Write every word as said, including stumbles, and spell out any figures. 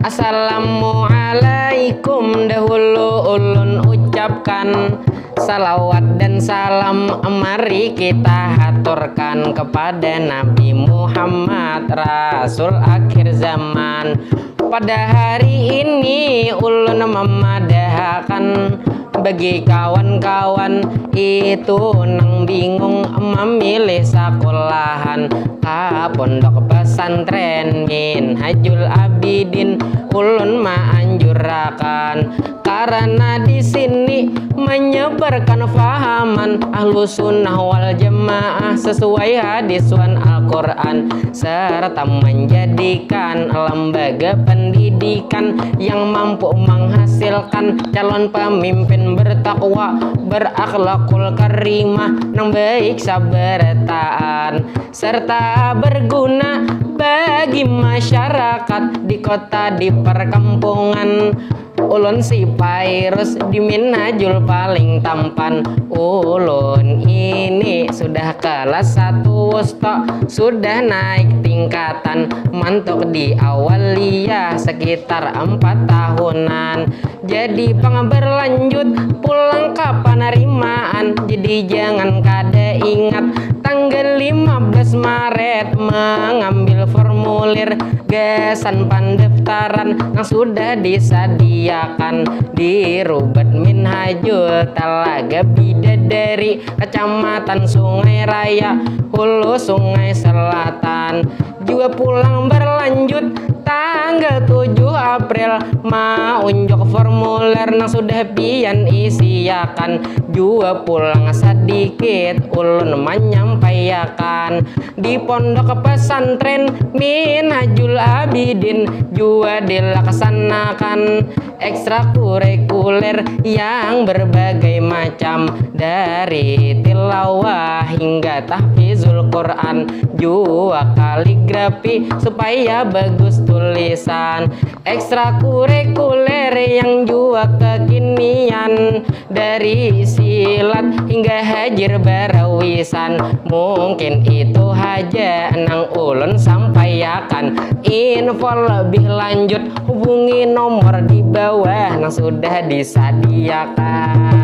Assalamualaikum dahulu ulun ucapkan. Salawat dan salam mari kita haturkan kepada Nabi Muhammad, Rasul akhir zaman. Pada hari ini ulun memadahakan bagi kawan-kawan itu nang bingung memilih sekolahan, ka pondok pesantren Minhajul Abidin ulun maanjurakan. Karena di sini menyebarkan fahaman ahlu sunnah wal jamaah sesuai hadis wan Al-Quran, serta menjadikan lembaga pendidikan yang mampu menghasilkan calon pemimpin bertakwa, berakhlakul karimah, nang baik sabar taat, serta berguna bagi masyarakat di kota, di perkampungan. Ulun si Pairus di Minhajul paling tampan. Ulun ini sudah kelas satu wusto, sudah naik tingkatan, mantuk di awaliyah sekitar empat tahunan. Jadi pang berlanjut pulang ka panarimaan. Jadi jangan kada ingat tanggal lima belas Maret mengambil formulir gasan pendaftaran yang sudah disediakan di Rubat Minhajul Talaga Bidadari, Kecamatan Sungai Raya, Hulu Sungai Selatan. Jua pulang berlanjut tanggal tujuh April maunjuk formulir nang sudah pian isiakan. Jua pulang sedikit ulun menyampaikan di pondok pesantren Minhajul Abidin jua dilaksanakan ekstrakurikuler yang berbagai macam, dari tilawah hingga tahfizul Quran, jua kaligrafi supaya bagus tulisan. Ekstrakurikuler yang jua kekinian, dari silat hingga hajir barawisan. Mungkin itu haja nang ulun sampaiakan. Info lebih lanjut hubungi nomor di bawah nang sudah disadiakan.